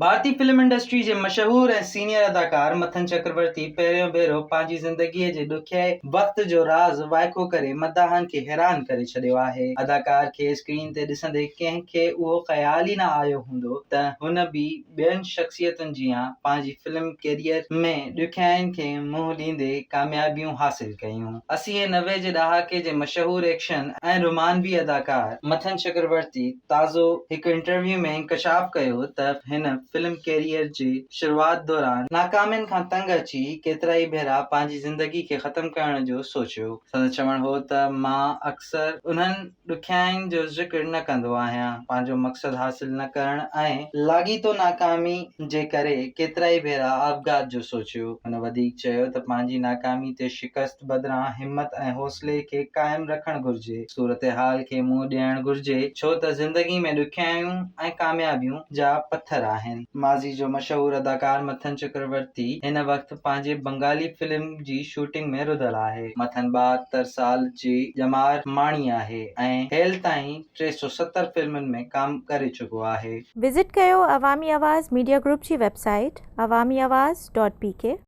ڀارتي film industry جي مشهور ۽ سينيئر اداڪار مٿن چڪرورتي پهريون ڀيرو پنهنجي زندگي جي ڏکئي وقت جو راز وائکو ڪري مداحن کي حيران ڪري ڇڏيو آهي. اداڪار کي اسڪرين تي ڏسندي ڪنهن کي اهو خيال ئي نه آيو هوندو ته هن به ٻين شخصيتن جيان پنهنجي فلم ڪيريئر ۾ ڏکيائين کي منهن ڏيندي ڪاميابيون حاصل ڪيون. 80 ۽ 90 جي ڏهاڪي جي مشهور ايڪشن ۽ رومانوي اداڪار مٿن چڪرورتي تازو هڪ انٽرويو ۾ انڪشاف ڪيو ته هن فلم ڪيريئر جي شروعات دوران ناڪامين کان تنگ اچي ڪيترائي ڀيرا پنهنجي زندگي کي ختم ڪرڻ جو سوچيو. سندس چوڻ هو ته مان اڪثر انهن ڏکيائين جو ذڪر نه ڪندو آهيان، پنهنجو مقصد حاصل نه ڪرڻ ۽ لاڳيتو ناڪامي جي ڪري ڪيترائي ڀيرا آپگهات جو سوچيو. هن وڌيڪ چيو ته پنهنجي ناڪامي تي شڪست بدران همت ۽ حوصلي کي قائم رکڻ گهرجي، صورتحال کي منهن ڏيڻ گهرجي، ڇو ته زندگي ۾ ڏکيائيون ۽ ڪاميابيون جا پٿر آهن. ماضي جو مشهور اداڪار مٿن چڪرورتي هن وقت پنهنجي بنگالي فلم جي شوٽنگ ۾ رڌل آهي. مٿن 72 سال جي ڄمار ماڻي آهي ۽ هيل تائين 370 فلمن ۾ ڪم ڪري چڪو آهي. وزٽ ڪيو عوامي آواز ميڊيا گروپ جي website Awami Awaz dot P K.